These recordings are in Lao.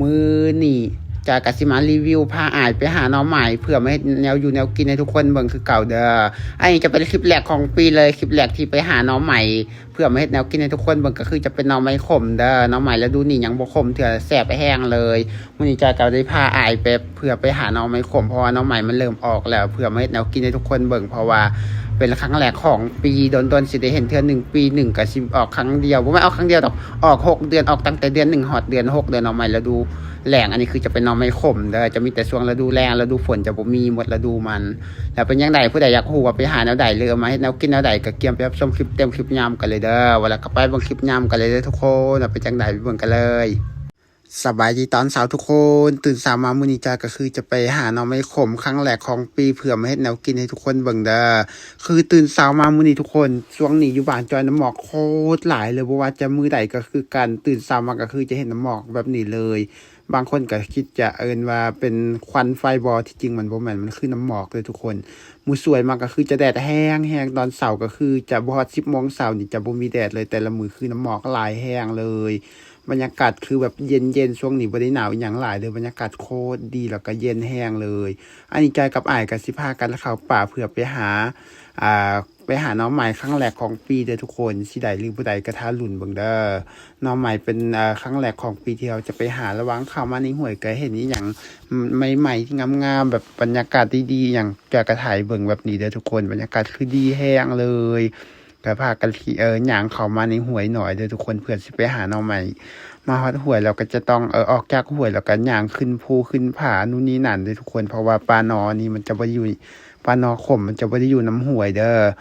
ມື້ນີ້ຈອຍກໍຊິມາຣີວິວ ພາອ້າຍໄປຫາໜໍ່ໄມ້ ເພື່ອມາເຮັດແນວຢູ່ແນວກິນໃຫ້ທຸກຄົນເບິ່ງຄືເກົ່າເດີ. ອັນນີ້ຈະເປັນຄລິບແລກຂອງປີເລີຍ ຄລິບແລກທີ່ໄປຫາໜໍ່ໄມ້ ເພື່ອມາເຮັດແນວກິນໃຫ້ທຸກຄົນເບິ່ງ ກໍຄືຈະເປັນໜໍ່ໄມ້ຂົມເດີ. ໜໍ່ໄມ້ລະດູນີ້ຍັງບໍ່ຂົມເທື່ອ ແຊບແຮງເລີຍ. ມື້ນີ້ຈອຍກໍໄດ້ພາອ້າຍໄປ ເພື່ອໄປຫາໜໍ່ໄມ້ຂົມ ເພາະວ່າໜໍ່ໄມ້ມັນເລີ່ມອອກແລ້ວ ເພື່ອມາເຮັດແນວກິນໃຫ້ທຸກຄົນເບິ່ງ ເພາະວ່າເປັນຄັ້ງແລກຂອງປີ ດົນໆຊິໄດ້ເຫັນເທື່ອໜຶ່ງ ປີໜຶ່ງກໍຊິອອກຄັ້ງດຽວ ບໍ່ແມ່ນອອກຄັ້ງດຽວດອກ ອອກຫົກເດືອນ ອອກຕັ້ງແຕ່ເດືອນໜຶ່ງຮອດເດືອນຫົກເດີ. ໜໍ່ໄມ້ລະດູແລ້ງ ອັນນີ້ຄືຈະເປັນໜໍ່ໄມ້ຂົມເດີ ຈະມີແຕ່ຊ່ວງລະດູແລ້ງ ລະດູຝົນຈະບໍ່ມີ ໝົດລະດູມັນ. ແລ້ວເປັນຈັ່ງໃດ ຜູ້ໃດຢາກຮູ້ວ່າໄປຫາແນວໃດ ຫຼືມາເຮັດແນວກິນແນວໃດ ກໍກຽມໄປຮັບຊົມຄລິບເຕັມ ຄລິບຍາວກັນເລີຍເດີ. ວ່າແລ້ວກໍໄປເບິ່ງຄລິບຍາວກັນເລີຍເດີທຸກຄົນ ວ່າເປັນຈັ່ງໃດ ໄປເບິ່ງກັນເລີຍ. ສະບາຍດີຕອນເຊົ້າທຸກຄົນ. ຕື່ນເຊົ້າມາມື້ນີ້ຈອຍກໍຄືຈະໄປຫາໜໍ່ໄມ້ຂົມຄັ້ງແລກຂອງປີ ເພື່ອມາເຮັດແນວກິນໃຫ້ທຸກຄົນເບິ່ງເດີ. ຄືຕື່ນເຊົ້າມາມື້ນີ້ທຸກຄົນ ຊ່ວງນີ້ຢູ່ບ້ານຈອຍນ້ຳໝອກໂຄດຫຼາຍເລີຍ ບໍ່ວ່າຈະມື້ໃດກໍຄືກັນ. ຕື່ນເຊົ້າມາກໍຄືຈະເຫັນນ້ຳໝອກແບບນີ້ເລີຍ. ບາງຄົນກໍຄິດຈະເອີ້ນວ່າເປັນຄວັນໄຟບໍ ທີ່ຈິງມັນບໍ່ແມ່ນ ມັນຄືນ້ຳໝອກເດີທຸກຄົນ. ມື້ສວຍມາກໍຄືຈະແດດແຮງໆ ຕອນເຊົ້າກໍຄືຈະບໍ່ຮອດສິບໂມງເຊົ້ານີ້ຈະບໍ່ມີແດດເລີຍ ແຕ່ລະມື້ຄືນ້ຳໝອກຫຼາຍແຮງເລີຍ. ບັນຍາກາດຄືແບບເຢັນໆ ຊ່ວງນີ້ບໍ່ໄດ້ໜາວອີ່ຫຍັງຫຼາຍເລີຍ ບັນຍາກາດໂຄດດີ ແລ້ວກໍເຢັນແຮງເລີຍ. ອັນນີ້ຈອຍກັບອ້າຍກໍຊິພາກັນເຂົ້າປ່າເພື່ອໄປຫາ ອ່າ ໄປຫາໜໍ່ໄມ້ຄັ້ງແລກຂອງປີເດີທຸກຄົນ. ຊິໄດ້ຫຼືບໍ່ໄດ້ກໍຖ້າລຸ້ນເບິ່ງເດີ. ໜໍ່ໄມ້ເປັນ ເອີ ຄັ້ງແລກຂອງປີທີ່ເຮົາຈະໄປຫາ. ລະຫວ່າງເຂົ້າມາໃນຫ້ວຍກໍເຫັນອີ່ຫຍັງໃໝ່ໆ ງາມໆ ແບບບັນຍາກາດດີໆ ຫຍັງ ຈອຍກໍຖ່າຍເບິ່ງແບບນີ້ເດີທຸກຄົນ. ບັນຍາກາດຄືດີແຮງເລີຍ. ກໍພາກັນຂີ່ ເອີ ຍ່າງເຂົ້າມາໃນຫ້ວຍໜ້ອຍເດີທຸກຄົນ ເພື່ອຊິໄປຫາໜໍ່ໄມ້. ມາຮອດຫ້ວຍແລ້ວກໍຈະຕ້ອງ ເອີ ອອກຈາກຫ້ວຍແລ້ວກໍຍ່າງຂຶ້ນພູຂຶ້ນຜາ ນູ່ນນີ້ນັ້ນເດີທຸກຄົນ ເພາະວ່າປ່າໜໍ່ນີ້ມັນຈະບໍ່ໄດ້ຢູ່ ປ່າໜໍ່ຂົມມັນຈະບໍ່ໄດ້ຢູ່ນຳຫ້ວຍເດີ.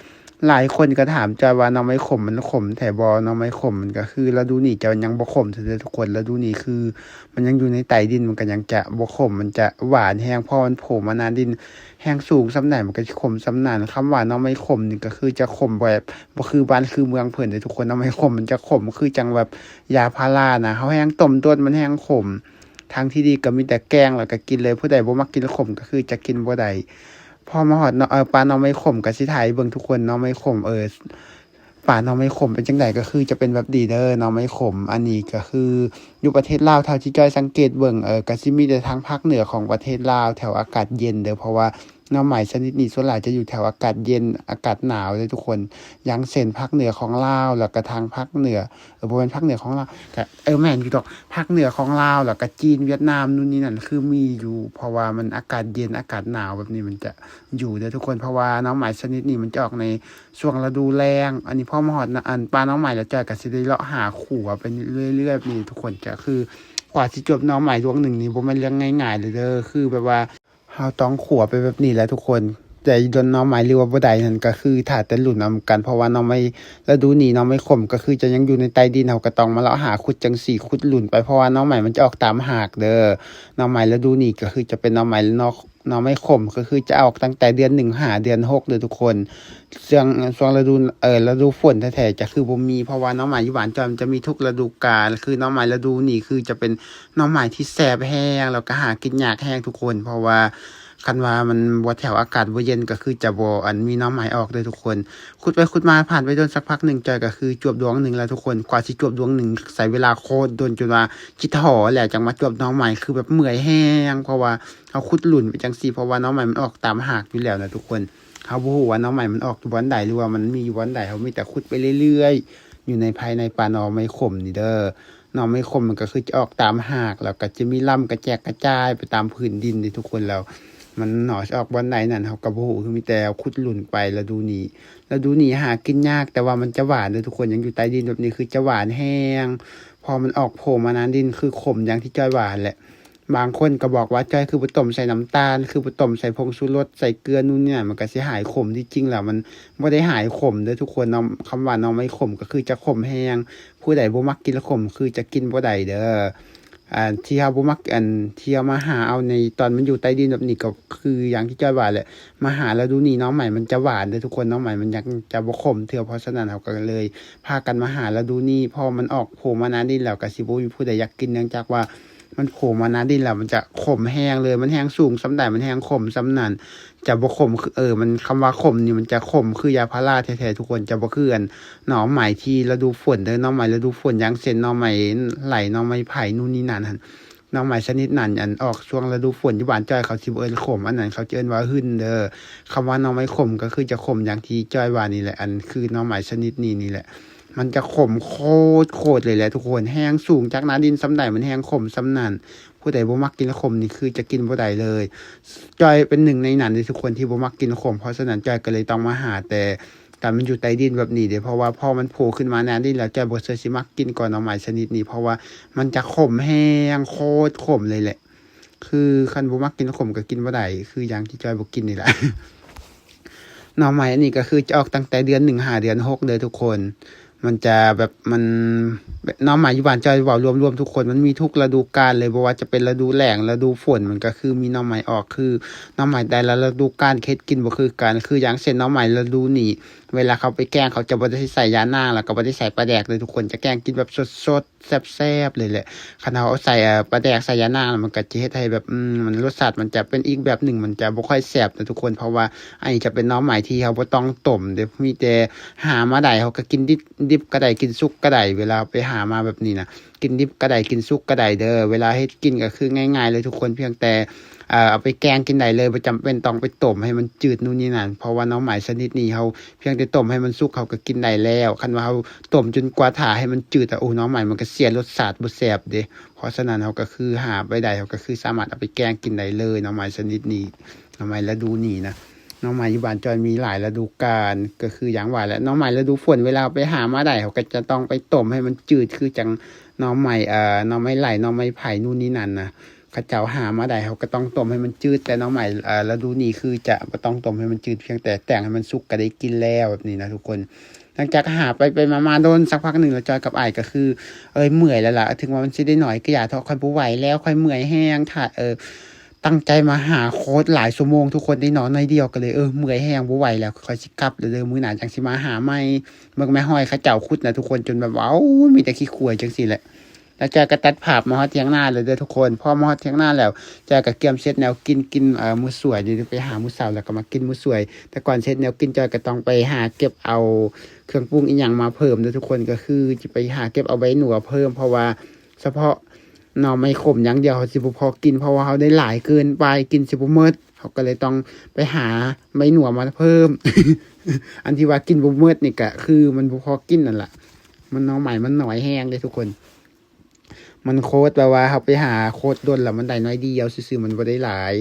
ຫຼາຍຄົນກໍຖາມຈອຍວ່າໜໍ່ໄມ້ຂົມມັນຂົມແທ້ບໍ່? ໜໍ່ໄມ້ຂົມມັນກໍຄືລະດູນີ້ຈະຍັງບໍ່ຂົມເທື່ອເດີທຸກຄົນ. ລະດູນີ້ຄືມັນຍັງຢູ່ໃນໃຕ້ດິນ ມັນກໍຍັງຈະບໍ່ຂົມ ມັນຈະຫວານແຮງ ເພາະມັນໂຜມາໜ້າດິນ. ແຮງສູງສ່ຳໃດມັນກໍຊິຂົມສ່ຳນັ້ນ. ຄຳວ່າໜໍ່ໄມ້ຂົມນີ້ກໍຄືຈະຂົມແບບບໍ່ຄືບ້ານຄືເມືອງເພິ່ນເດ້ທຸກຄົນ. ໜໍ່ໄມ້ຂົມມັນຈະຂົມຄືຈັ່ງແບບຢາພາລານະ ເຮົາແຮງຕົ້ມໂດດມັນແຮງຂົມ. ທາງທີ່ດີກໍມີແຕ່ແກງແລ້ວກໍກິນເລີຍ. ຜູ້ໃດບໍ່ມັກກິນຂົມກໍຄືຈະກິນບໍ່ໄດ້. ພໍມາຮອດເນາະ ເອີ ປ່າໜໍ່ໄມ້ຂົມກໍຊິຖ່າຍໃຫ້ເບິ່ງທຸກຄົນ. ໜໍ່ໄມ້ຂົມ ເອີ ປ່າໜໍ່ໄມ້ຂົມເປັນຈັ່ງໃດ ກໍຄືຈະເປັນແບບນີ້ເດີ ໜໍ່ໄມ້ຂົມ. ອັນນີ້ກໍຄືຢູ່ປະເທດລາວ ເທົ່າທີ່ຈ້ອຍສັງເກດເບິ່ງ ເອີ ກໍຊິມີແຕ່ທາງພາກເໜືອຂອງປະເທດລາວ ແຖວອາກາດເຢັນເດີ ເພາະວ່າໜໍ່ໄມ້ຊະນິດນີ້ສ່ວນຫຼາຍຈະຢູ່ແຖວອາກາດເຢັນ ອາກາດໜາວເດີທຸກຄົນ. ຢ່າງເຊັ່ນ ພາກເໜືອຂອງລາວ ແລ້ວກໍທາງພາກເໜືອ ເອີ ບໍ່ແມ່ນພາກເໜືອຂອງລາວ ກໍ ເອີ ແມ່ນຢູ່ດອກ ພາກເໜືອຂອງລາວ ແລ້ວກໍຈີນ ຫວຽດນາມ ນູ່ນນີ້ນັ້ນ ຄືມີຢູ່ ເພາະວ່າມັນອາກາດເຢັນ ອາກາດໜາວແບບນີ້ ມັນຈະຢູ່ເດີທຸກຄົນ. ເພາະວ່າໜໍ່ໄມ້ຊະນິດນີ້ມັນຈະອອກໃນ ຊ່ວງລະດູແລ້ງ. ອັນນີ້ພໍມາຮອດ ອັນ ປ່າໜໍ່ໄມ້ແລ້ວ ຈອຍກໍຊິໄດ້ເລາະຫາຂົວໄປເລື້ອຍໆ ແບບນີ້ທຸກຄົນ. ກໍຄືກວ່າຊິຈົບໜໍ່ໄມ້ດວງໜຶ່ງນີ້ ບໍ່ແມ່ນເລື່ອງງ່າຍໆເລີຍເດີ ຄືແບບວ່າເຮົາຕ້ອງຂົວໄປແບບນີ້ແຫຼະທຸກຄົນ. ແຕ່ດົນໜໍ່ໄມ້ຫຼືວ່າບໍ່ໄດ້ນັ້ນ ກໍຄືຖ້າແຕ່ລຸ້ນເອົານຳກັນ ເພາະວ່າໜໍ່ໄມ້ລະດູນີ້ ໜໍ່ໄມ້ຂົມກໍຄືຈະຍັງຢູ່ໃນໃຕ້ດິນ ເຮົາກໍຕ້ອງມາເລາະຫາຂຸດຈັ່ງຊີ້ ຂຸດລຸ້ນໄປ ເພາະວ່າໜໍ່ໄມ້ມັນຈະອອກຕາມຮາກເດີ. ໜໍ່ໄມ້ລະດູນີ້ກໍຄືຈະເປັນໜໍ່ໄມ້ນອກ ໜໍ່ໄມ້ຂົມກໍຄືຈະອອກຕັ້ງແຕ່ເດືອນໜຶ່ງຫາເດືອນຫົກເດີທຸກຄົນ. ຊ່ວງ ຊ່ວງລະດູ ເອີ ລະດູຝົນແທ້ໆຈະຄືບໍ່ມີ ເພາະວ່າໜໍ່ໄມ້ຢູ່ບ້ານຈອຍມັນຈະມີທຸກລະດູການ. ຄືໜໍ່ໄມ້ລະດູນີ້ຄືຈະເປັນໜໍ່ໄມ້ທີ່ແຊບແຮງ ແລ້ວກໍຫາກິນຍາກແຮງທຸກຄົນ ເພາະວ່າຄັນວ່າມັນບໍ່ ແຖວອາກາດບໍ່ເຢັນກໍຄືຈະບໍ່ ອັນ ມີໜໍ່ໄມ້ອອກເດີທຸກຄົນ. ຂຸດໄປຂຸດມາ ຜ່ານໄປດົນສັກພັກໜຶ່ງ ຈອຍກໍຄືຈວບດວງໜຶ່ງແລ້ວທຸກຄົນ. ກວ່າຊິຈວບດວງໜຶ່ງ ໃຊ້ເວລາໂຄດດົນ ຈົນວ່າຊິທໍ້ແລ້ວ ຈັ່ງມາຈວບໜໍ່ໄມ້ ຄືແບບເມື່ອຍແຮງ ເພາະວ່າ ເຮົາຂຸດລຸ້ນໄປຈັ່ງຊີ້ ເພາະວ່າໜໍ່ໄມ້ມັນອອກຕາມຮາກຢູ່ແລ້ວນະທຸກຄົນ. ເຮົາບໍ່ຮູ້ວ່າໜໍ່ໄມ້ມັນອອກຢູ່ບ່ອນໃດ ຫຼືວ່າມັນມີຢູ່ບ່ອນໃດ ເຮົາມີແຕ່ຂຸດໄປເລື້ອຍໆ ຢູ່ໃນ ພາຍໃນປ່າໜໍ່ໄມ້ຂົມນີ້ເດີ. ໜໍ່ໄມ້ຂົມມັນກໍຄືຈະອອກຕາມຮາກ ແລ້ວກໍຈະມີລຳກະແຈກກະຈາຍໄປຕາມພື້ນດິນເດ້ທຸກຄົນ. ແລ້ວມັນໜໍ່ຊິອອກບ່ອນໃດນັ້ນ ເຮົາກໍບໍ່ຮູ້ ຄືມີແຕ່ຂຸດລຸ້ນໄປລະດູນີ້. ລະດູນີ້ຫາກິນຍາກ ແຕ່ວ່າມັນຈະຫວານເດີທຸກຄົນ. ຫຍັງຢູ່ໃຕ້ດິນແບບນີ້ຄືຈະຫວານແຮງ ພໍມັນອອກໂພມາໜ້າດິນ ຄືຂົມຢ່າງທີ່ຈ້ອຍວ່າຫັ້ນແຫຼະ. ບາງຄົນກໍບອກວ່າ ຈ້ອຍຄືບໍ່ຕົ້ມໃສ່ນ້ຳຕານ ຄືບໍ່ຕົ້ມໃສ່ຜົງຊູລົດ ໃສ່ເກືອ ນູ່ນນີ້ນັ້ນ ມັນກໍຊິຫາຍຂົມ. ທີ່ຈິງແລ້ວມັນບໍ່ໄດ້ຫາຍຂົມເດີທຸກຄົນເນາະ. ຄຳວ່າໜໍ່ໄມ້ຂົມກໍຄືຈະຂົມແຮງ ຜູ້ໃດບໍ່ມັກກິນຂົມຄືຈະກິນບໍ່ໄດ້ເດີ. ອ່າ ທີ່ເຮົາບໍ່ມັກ ອັນ ທີ່ເຮົາມາຫາເອົາໃນຕອນມັນຢູ່ໃຕ້ດິນແບບນີ້ ກໍຄືຢ່າງທີ່ຈ້ອຍວ່າແຫຼະ ມາຫາລະດູນີ້ໜໍ່ໄມ້ມັນຈະຫວານເດີທຸກຄົນ. ໜໍ່ໄມ້ມັນຍັງຈະບໍ່ຂົມເທື່ອ ເພາະສະນັ້ນເຮົາກໍເລີຍພາກັນມາຫາລະດູນີ້ ເພາະມັນອອກໂພມາໜ້າດິນແລ້ວ ກໍຊິບໍ່ມີຜູ້ໃດຢາກກິນ ເນື່ອງຈາກວ່າ ມັນໂຜມາໜ້າດິນແລ້ວ ມັນຈະຂົມແຮງເລີຍ. ມັນແຮງສູງສ່ຳໃດ ມັນແຮງຂົມສ່ຳນັ້ນ. ຈະບໍ່ຂົມ ເອີ ມັນ ຄຳວ່າຂົມນີ້ ມັນຈະຂົມຄືຢາພາລາແທ້ໆທຸກຄົນ. ຈະບໍ່ຄື ອັນ ໜໍ່ໄມ້ທີ່ລະດູຝົນເດີ. ໜໍ່ໄມ້ລະດູຝົນ ຢ່າງເຊັ່ນ ໜໍ່ໄມ້ໄຫຼ ໜໍ່ໄມ້ໄຜ່ ນູ່ນນີ້ນັ້ນຫັ້ນ ໜໍ່ໄມ້ຊະນິດນັ້ນ ອັນອອກຊ່ວງລະດູຝົນ ຢູ່ບ້ານຈ້ອຍເຂົາຊິບໍ່ເອີ້ນຂົມ ອັນນັ້ນເຂົາຈະເອີ້ນວ່າຫຶ່ນເດີ. ຄຳວ່າໜໍ່ໄມ້ຂົມກໍຄືຈະຂົມຢ່າງທີ່ຈ້ອຍວ່ານີ້ແຫຼະ ອັນຄືໜໍ່ໄມ້ຊະນິດນີ້ນີ້ແຫຼະ ມັນຈະຂົມໂຄດໆເລີຍແຫຼະທຸກຄົນ. ແຮງສູງຈາກໜ້າດິນສ່ຳໃດ ມັນແຮງຂົມສ່ຳນັ້ນ. ຜູ້ໃດບໍ່ມັກກິນຂົມນີ້ຄືຈະກິນບໍ່ໄດ້ເລີຍ. ຈ້ອຍເປັນໜຶ່ງໃນນັ້ນເດ້ທຸກຄົນ ທີ່ບໍ່ມັກກິນຂົມ. ເພາະສະນັ້ນຈ້ອຍກໍເລີຍຕ້ອງມາຫາແຕ່ ຕອນມັນຢູ່ໃຕ້ດິນແບບນີ້ເດ້ ເພາະວ່າພໍມັນໂຜຂຶ້ນມາໜ້າດິນແລ້ວ ຈ້ອຍບໍ່ເຊື່ອຊິມັກກິນກ່ອນໜໍ່ໄມ້ຊະນິດນີ້ ເພາະວ່າມັນຈະຂົມແຮງ ໂຄດຂົມເລີຍແຫຼະ. ຄືຄັນບໍ່ມັກກິນຂົມກໍກິນບໍ່ໄດ້ ຄືຢ່າງທີ່ຈ້ອຍບໍ່ກິນນີ້ແຫຼະ. ໜໍ່ໄມ້ອັນນີ້ກໍຄືຈະອອກຕັ້ງແຕ່ເດືອນໜຶ່ງຫາເດືອນຫົກເດີທຸກຄົນ. ມັນຈະແບບ ມັນ ໜໍ່ໄມ້ຢູ່ບ້ານຈ້ອຍ ເວົ້າລວມໆທຸກຄົນ ມັນມີທຸກລະດູການເລີຍ ບໍ່ວ່າຈະເປັນລະດູແລ້ງ ລະດູຝົນ ມັນກໍຄືມີໜໍ່ໄມ້ອອກ ຄືໜໍ່ໄມ້ແຕ່ລະລະດູການເຮັດກິນບໍ່ຄືກັນ. ຄືຢ່າງເຊັ່ນໜໍ່ໄມ້ລະດູນີ້ ເວລາເຂົາໄປແກງ ເຂົາຈະບໍ່ໄດ້ໃສ່ຢານາງ ແລ້ວກໍບໍ່ໄດ້ໃສ່ປາແດກເລີຍທຸກຄົນ ຈະແກງກິນແບບສົດໆ ແຊບໆເລີຍແຫຼະ. ຄັນເຮົາເອົາໃສ່ ເອີ ປາແດກ ໃສ່ຢານາງ ແລ້ວມັນກໍຈະເຮັດໃຫ້ແບບ ອືມ ມັນ ລົດຊາດມັນຈະເປັນອີກແບບໜຶ່ງ ມັນຈະບໍ່ຄ່ອຍແຊບນະທຸກຄົນ. ເພາະວ່າອັນນີ້ຈະເປັນໜໍ່ໄມ້ທີ່ເຮົາບໍ່ຕ້ອງຕົ້ມເດ້ ມີແຕ່ຫາມາໄດ້ ເຮົາກໍກິນດິບ ດິບກໍໄດ້ ກິນສຸກກໍໄດ້ ເວລາໄປຫາມາແບບນີ້ນະ ກິນດິບກໍໄດ້ ກິນສຸກກໍໄດ້ເດີ. ເວລາເຮັດກິນກໍຄືງ່າຍໆເລີຍທຸກຄົນ ພຽງແຕ່ ເອີ ເອົາໄປແກງກິນໄດ້ເລີຍ ບໍ່ຈຳເປັນຕ້ອງໄປຕົ້ມໃຫ້ມັນຈືດນູ່ນນີ້ນັ້ນ ເພາະວ່າໜໍ່ໄມ້ຊະນິດນີ້ເຮົາ ພຽງແຕ່ຕົ້ມໃຫ້ມັນສຸກເຮົາກໍກິນໄດ້ແລ້ວ. ຄັນວ່າເຮົາຕົ້ມຈົນກວ່າຖ້າໃຫ້ມັນຈືດອະ ໂອ້ ໜໍ່ໄມ້ມັນກໍເສຍລົດຊາດ ບໍ່ແຊບເດ້. ເພາະສະນັ້ນເຮົາກໍຄືຫາໄປໄດ້ ເຮົາກໍຄືສາມາດເອົາໄປແກງກິນໄດ້ເລີຍ ໜໍ່ໄມ້ຊະນິດນີ້ ໜໍ່ໄມ້ລະດູນີ້ນະ. ໜໍ່ໄມ້ຢູ່ບ້ານຈອຍມີຫຼາຍລະດູການ ກໍຄືຢ່າງວ່າແຫຼະ ໜໍ່ໄມ້ລະດູຝົນ ເວລາເຮົາໄປຫາມາໄດ້ ເຮົາກໍຈະຕ້ອງໄປຕົ້ມໃຫ້ມັນຈືດ ຄືຈັ່ງໜໍ່ໄມ້ ເອີ ໜໍ່ໄມ້ໄຫຼ ໜໍ່ໄມ້ໄຜ່ ນູ່ນນີ້ນັ້ນນະ. ເຂົາເຈົ້າຫາມາໄດ້ ເຮົາກໍຕ້ອງຕົ້ມໃຫ້ມັນຈືດ ແຕ່ໜໍ່ໄມ້ ເອີ ລະດູນີ້ຄືຈະບໍ່ຕ້ອງຕົ້ມໃຫ້ມັນຈືດ ພຽງແຕ່ແຕ່ງໃຫ້ມັນສຸກກໍໄດ້ກິນແລ້ວ ແບບນີ້ນະທຸກຄົນ. ຫຼັງຈາກຫາໄປໆມາໆ ດົນສັກພັກໜຶ່ງແລ້ວ ຈ້ອຍກັບອ້າຍກໍຄື ເອີຍ ເມື່ອຍແລ້ວລະ ເຖິງວ່າມັນຊິໄດ້ໜ້ອຍກໍຢ່າເຖາະ ຂ້ອຍບໍ່ໄຫວແລ້ວ ຂ້ອຍເມື່ອຍແຮງ ຖ້າ ເອີ ຕັ້ງໃຈມາຫາໂຄດຫຼາຍຊົ່ວໂມງທຸກຄົນ ໄດ້ນອນໜ້ອຍດຽວ ກໍເລີຍ ເອີ ເມື່ອຍແຮງ ບໍ່ໄຫວແລ້ວ ຂ້ອຍຊິກັບແລ້ວເດີ ມື້ໜ້າຈັ່ງຊິມາຫາໃໝ່. ເບິ່ງແມ່ຫ້ອຍເຂົາເຈົ້າຂຸດນະທຸກຄົນ ຈົນແບບວ່າ ໂອ້ຍ ມີແຕ່ຂີ້ຂ້ວຍຈັ່ງຊີ້ແຫຼະ. ແລ້ວຈ້ອຍກໍຕັດພາບມາຮອດຖຽງນາແລ້ວເດີທຸກຄົນ. ພໍມາຮອດຖຽງນາແລ້ວ ຈ້ອຍກໍກຽມເຮັດແນວກິນ ກິນ ເອີ ມື້ສວຍ ດຽວໄປຫາມື້ເຊົ້າ ແລ້ວກໍມາກິນມື້ສວຍ. ແຕ່ກ່ອນຊິເຮັດແນວກິນ ຈ້ອຍກໍຕ້ອງໄປຫາເກັບເອົາເຄື່ອງປຸງອີ່ຫຍັງມາເພີ່ມເດີທຸກຄົນ ກໍຄືຈະໄປຫາເກັບເອົາໃບໜັວເພີ່ມ ເພາະວ່າສະເພາະໜໍ່ໄມ້ຂົມຢ່າງດຽວເຮົາຊິບໍ່ພໍກິນ ເພາະວ່າເຮົາໄດ້ຫຼາຍເກີນໄປ ກິນຊິບໍ່ໝົດ ເຮົາກໍເລີຍຕ້ອງໄປຫາໃບໜັວມາເພີ່ມ. ອັນທີ່ວ່າກິນບໍ່ໝົດນີ້ກໍຄືມັນບໍ່ພໍກິນນັ້ນລະ ມັນໜໍ່ໄມ້ມັນໜ້ອຍແຮງເດ້ທຸກຄົນ. ມັນໂຄດແບບວ່າເຮົາໄປຫາໂຄດດົນແລ້ວ ມັນໄດ້ໜ້ອຍດຽວຊື່ໆ ມັນບໍ່ໄດ້ຫຼາຍ.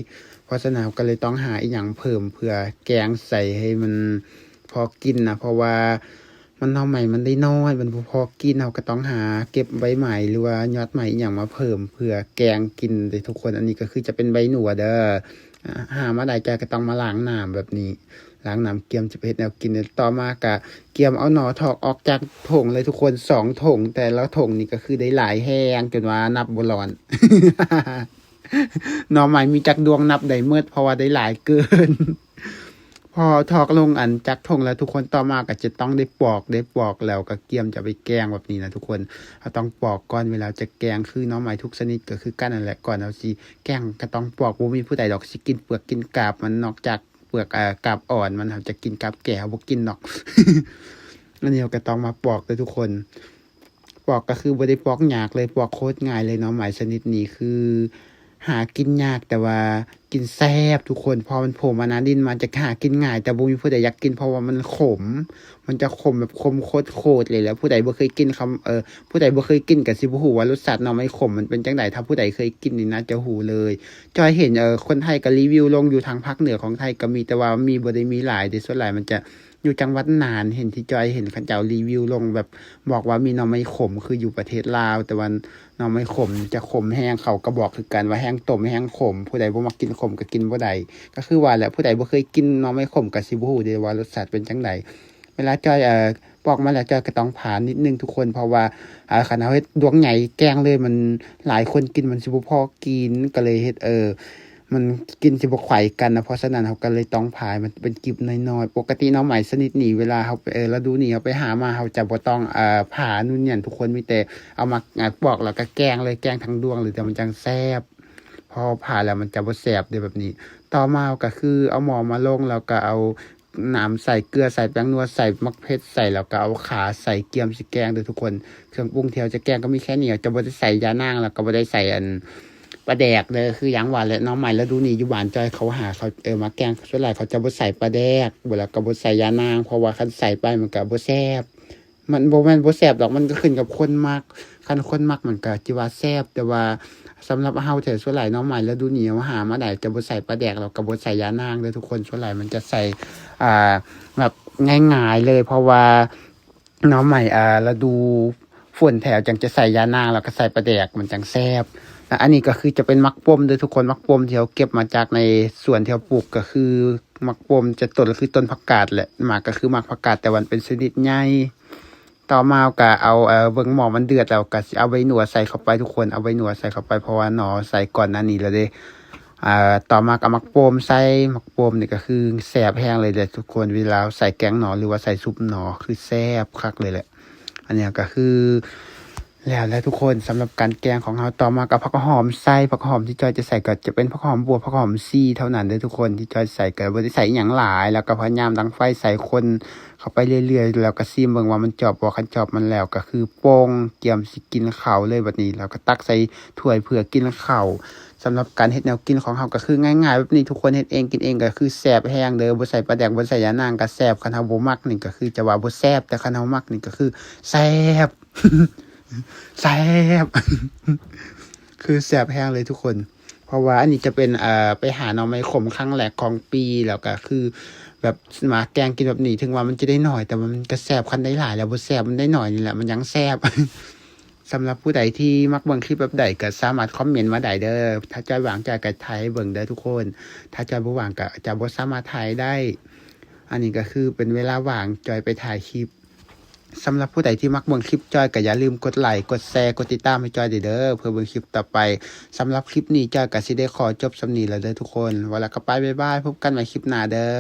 ເພາະສະນັ້ນເຮົາກໍເລີຍຕ້ອງຫາອີ່ຫຍັງເພີ່ມ ເພື່ອແກງໃສ່ໃຫ້ມັນພໍກິນນະ ເພາະວ່າມັນ ໜໍ່ໄມ້ມັນໄດ້ໜ້ອຍ ມັນບໍ່ພໍກິນ. ເຮົາກໍຕ້ອງຫາເກັບໃບໄມ້ ຫຼືວ່າຍອດໄມ້ອີ່ຫຍັງມາເພີ່ມ ເພື່ອແກງກິນເດ້ທຸກຄົນ. ອັນນີ້ກໍຄືຈະເປັນໃບໜັວເດີ. ຫາມາໄດ້ ຈ້ອຍກໍຕ້ອງມາລ້າງນ້ຳແບບນີ້ ລ້າງນ້ຳກຽມຈະໄປເຮັດແນວກິນ. ຕໍ່ມາກະກຽມເອົາໜໍ່ຖອກອອກຈາກຖົງເລີຍທຸກຄົນ ສອງຖົງ ແຕ່ລະຖົງນີ້ກໍຄືໄດ້ຫຼາຍແຮງ ຈົນວ່ານັບບໍ່ຫຼອນ. ໜໍ່ໄມ້ມີຈັກດວງນັບໄດ້ໝົດ ເພາະວ່າໄດ້ຫຼາຍເກີນ. ພໍຖອກລົງອັນຈັກຖົງແລ້ວທຸກຄົນ ຕໍ່ມາກໍຈະຕ້ອງໄດ້ປອກ ໄດ້ປອກແລ້ວກໍກຽມຈະໄປແກງແບບນີ້ນະທຸກຄົນ. ເຮົາຕ້ອງປອກກ່ອນເວລາຈະແກງ ຄືໜໍ່ໄມ້ທຸກຊະນິດກໍຄືກັນນັ້ນແຫຼະ ກ່ອນເຮົາຊິແກງກໍຕ້ອງປອກ. ບໍ່ມີຜູ້ໃດດອກຊິກິນເປືອກກິນກາບມັນ ນອກຈາກ ເປືອກ ເອີ ກາບອ່ອນມັນ ເຮົາຈະກິນ ກາບແກ່ເຮົາບໍ່ກິນດອກ. ອັນນີ້ເຮົາກໍຕ້ອງມາປອກເດີທຸກຄົນ. ປອກກໍຄືບໍ່ໄດ້ປອກຍາກເລີຍ ປອກໂຄດງ່າຍເລີຍ. ໜໍ່ໄມ້ຊະນິດນີ້ຄືຫາກິນຍາກ ແຕ່ວ່າກິນແຊບທຸກຄົນ. ພໍມັນໂຜມາໜ້າດິນມາ ຈະຫາກິນງ່າຍ ແຕ່ບໍ່ມີຜູ້ໃດຢາກກິນ ເພາະວ່າມັນຂົມ ມັນຈະຂົມແບບຂົມໂຄດໆເລີຍ. ແລ້ວຜູ້ໃດບໍ່ເຄີຍກິນຄຳ ເອີ ຜູ້ໃດບໍ່ເຄີຍກິນກໍຊິບໍ່ຮູ້ວ່າລົດຊາດໜໍ່ໄມ້ຂົມມັນເປັນຈັ່ງໃດ. ຖ້າຜູ້ໃດເຄີຍກິນນີ້ໜ້າຈະຮູ້ເລີຍ. ຈ້ອຍເຫັນ ເອີ ຄົນໄທກໍຣີວິວລົງຢູ່ທາງພາກເໜືອຂອງໄທກໍມີ ແຕ່ວ່າມີ ບໍ່ໄດ້ມີຫຼາຍເດ້. ສ່ວນຫຼາຍມັນຈະຢູ່ຈັງຫວັດນ່ານ ເຫັນທີ່ຈ້ອຍເຫັນເຂົາເຈົ້າຣີວິວລົງ ແບບບອກວ່າມີໜໍ່ໄມ້ຂົມຄືຢູ່ປະເທດລາວ. ແຕ່ວ່າໜໍ່ໄມ້ຂົມຈະຂົມແຮງ ເຂົາກໍບອກຄືກັນວ່າແຮງຕົ້ມແຮງຂົມ ຜູ້ໃດບໍ່ມັກກິນຂົມກໍກິນບໍ່ໄດ້. ກໍຄືວ່າແຫຼະ ຜູ້ໃດບໍ່ເຄີຍກິນໜໍ່ໄມ້ຂົມກໍຊິບໍ່ຮູ້ເດ້ວ່າລົດຊາດເປັນຈັ່ງໃດ. ເວລາຈ້ອຍ ເອີ ປອກມາແລ້ວ ຈ້ອຍກໍຕ້ອງຜ່ານິດໜຶ່ງທຸກຄົນ ເພາະວ່າ ເອີ ຄັນເຮົາເຮັດດວງໃຫຍ່ແກງເລີຍ ມັນຫຼາຍຄົນກິນ ມັນຊິບໍ່ພໍກິນ ກໍເລີຍເຮັດ ເອີ ມັນກິນຊິບໍ່ໄຂວກັນນະ. ເພາະສະນັ້ນເຮົາກໍເລີຍຕ້ອງຜ່າໃຫ້ມັນເປັນກິບນ້ອຍໆ. ປົກກະຕິໜໍ່ໄມ້ຊະນິດນີ້ ເວລາເຮົາໄປ ເອີ ລະດູນີ້ເຮົາໄປຫາມາ ເຮົາຈະບໍ່ຕ້ອງ ເອີ ຜ່ານູ່ນນີ້ນັ້ນທຸກຄົນ ມີແຕ່ເອົາມາ ເອີ ປອກແລ້ວກໍແກງເລີຍ ແກງທັງດວງເລີຍ ແຕ່ມັນຈັ່ງແຊບ. ພໍຜ່າແລ້ວມັນຈະບໍ່ແຊບເດ້ແບບນີ້. ຕໍ່ມາເຮົາກໍຄືເອົາໝໍ້ມາລົງ ແລ້ວກໍເອົາ ນ້ຳໃສ່ ເກືອໃສ່ ແປ້ງນົວໃສ່ ໝາກເຜັດໃສ່ ແລ້ວກໍເອົາຂ່າໃສ່ ກຽມຊິແກງເດີທຸກຄົນ. ເຄື່ອງປຸງທີ່ເຮົາຈະແກງກໍມີແຄ່ນີ້ ເຮົາຈະບໍ່ໄດ້ໃສ່ຢານາງ ແລ້ວກໍບໍ່ໄດ້ໃສ່ອັນ ປາແດກເດີ ຄືຢ່າງວ່າແຫຼະ ໜໍ່ໄມ້ລະດູນີ້ຢູ່ບ້ານຈ້ອຍເຂົາຫາ ເຂົາ ເອີ ໝາກແກງ ສ່ວນຫຼາຍເຂົາຈະບໍ່ໃສ່ປາແດກ ແລ້ວກໍບໍ່ໃສ່ຢານາງ ເພາະວ່າຄັນໃສ່ໄປມັນກໍບໍ່ແຊບ. ມັນບໍ່ແມ່ນບໍ່ແຊບດອກ ມັນກໍຂຶ້ນກັບຄົນມັກ ຄັນຄົນມັກມັນກໍຈະວ່າແຊບ ແຕ່ວ່າສຳລັບເຮົາແທ້ ສ່ວນຫຼາຍໜໍ່ໄມ້ລະດູນີ້ເຮົາຫາມາໄດ້ ຈະບໍ່ໃສ່ປາແດກ ແລ້ວກໍບໍ່ໃສ່ຢານາງເດີທຸກຄົນ. ສ່ວນຫຼາຍມັນຈະໃສ່ ອ່າ ແບບງ່າຍໆເລີຍ ເພາະວ່າໜໍ່ໄມ້ ອ່າ ລະດູຝົນແທ້ຈັ່ງຈະໃສ່ຢານາງ ແລ້ວກໍໃສ່ປາແດກ ມັນຈັ່ງແຊບ. ແລ້ວອັນນີ້ກໍຄືຈະເປັນໝາກປົມເດີທຸກຄົນ ໝາກປົມທີ່ເຮົາເກັບມາຈາກໃນສວນທີ່ເຮົາປູກ ກໍຄືໝາກປົມຈະຕົ້ນ ກໍຄືຕົ້ນຜັກກາດແຫຼະ ໝາກກໍຄືໝາກຜັກກາດ ແຕ່ວ່າມັນເປັນຊະນິດໃຫຍ່. ຕໍ່ມາກໍເອົາ ເອີ ເບິ່ງໝໍ້ມັນເດືອດແລ້ວ ກໍຊິເອົາໃບໜ່ວໃສ່ເຂົ້າໄປທຸກຄົນ ເອົາໃບໜ່ວໃສ່ເຂົ້າໄປ ເພາະວ່າໜໍ່ໃສ່ກ່ອນໜ້ານີ້ແລ້ວເດ້. ເອີ ຕໍ່ມາກໍໝາກໂປມໃສ່ ໝາກໂປມນີ້ກໍຄືແຊບແຮງເລີຍແຫຼະທຸກຄົນ ເວລາໃສ່ແກງໜໍ່ ຫຼືວ່າໃສ່ຊຸບໜໍ່ ຄືແຊບຄັກເລີຍແຫຼະ. ອັນນີ້ກໍຄືແລ້ວແຫຼະທຸກຄົນ ສຳລັບການແກງຂອງເຮົາ. ຕໍ່ມາກໍຜັກຫອມໃສ່ ຜັກຫອມທີ່ຈ້ອຍຈະໃສ່ກໍຈະເປັນຜັກຫອມບົວ ຜັກຫອມຊີເທົ່ານັ້ນເດີທຸກຄົນ ທີ່ຈ້ອຍໃສ່ ກໍບໍ່ໄດ້ໃສ່ອີ່ຫຍັງຫຼາຍ ແລ້ວກໍພະຍາຍາມດັງໄຟໃສ່ຄົນ ເຂົ້າໄປເລື້ອຍໆ ແລ້ວກໍຊີມເບິ່ງວ່າມັນຈອບບໍ່ ຄັນຈອບມັນແລ້ວກໍຄືໂປ່ງ ກຽມຊິກິນເຂົ້າເລີຍບັດນີ້ ແລ້ວກໍຕັກໃສ່ຖ້ວຍເພື່ອກິນເຂົ້າ. ສຳລັບການເຮັດແນວກິນຂອງເຮົາກໍຄືງ່າຍໆແບບນີ້ ທຸກຄົນເຮັດເອງກິນເອງກໍຄືແຊບແຮງເດີ ບໍ່ໃສ່ປາແດກ ບໍ່ໃສ່ຢານາງກໍແຊບ. ຄັນເຮົາບໍ່ມັກນີ້ກໍຄືຈະວ່າບໍ່ແຊບ ແຕ່ຄັນເຮົາມັກນີ້ກໍຄືແຊບ ແຊບ ຄືແຊບແຮງເລີຍທຸກຄົນ. ເພາະວ່າອັນນີ້ຈະເປັນ ເອີ ໄປຫາໜໍ່ໄມ້ຂົມຄັ້ງແລກຂອງປີ ແລ້ວກໍຄືແບບມາແກງກິນແບບນີ້ ເຖິງວ່າມັນຈະໄດ້ໜ້ອຍ ແຕ່ວ່າມັນກໍແຊບ ຄັນໄດ້ຫຼາຍແລ້ວບໍ່ແຊບ ມັນໄດ້ໜ້ອຍນີ້ແຫຼະມັນຍັງແຊບ. ສຳລັບຜູ້ໃດທີ່ມັກເບິ່ງຄລິບແບບໃດກໍສາມາດຄອມເມັນມາໄດ້ເດີ ຖ້າຈ້ອຍວ່າງຈ້ອຍກໍຖ່າຍໃຫ້ເບິ່ງເດີທຸກຄົນ ຖ້າຈ້ອຍບໍ່ວ່າງກໍຈະບໍ່ສາມາດຖ່າຍໄດ້. ອັນນີ້ກໍຄືເປັນເວລາວ່າງ ຈ້ອຍໄປຖ່າຍຄລິບ. ສຳລັບຜູ້ໃດທີ່ມັກເບິ່ງຄລິບຈ້ອຍ ກໍຢ່າລືມກົດໄລ ກົດແຊ ກົດຕິດຕາມໃຫ້ຈ້ອຍເດີ ເພື່ອເບິ່ງຄລິບຕໍ່ໄປ. ສຳລັບຄລິບນີ້ ຈ້ອຍກໍຊິໄດ້ຂໍຈົບສ່ຳນີ້ແລ້ວເດີທຸກຄົນ ເວົ້າແລ້ວກໍໄປ ບາຍບາຍ ພົບກັນໃໝ່ຄລິບໜ້າເດີ.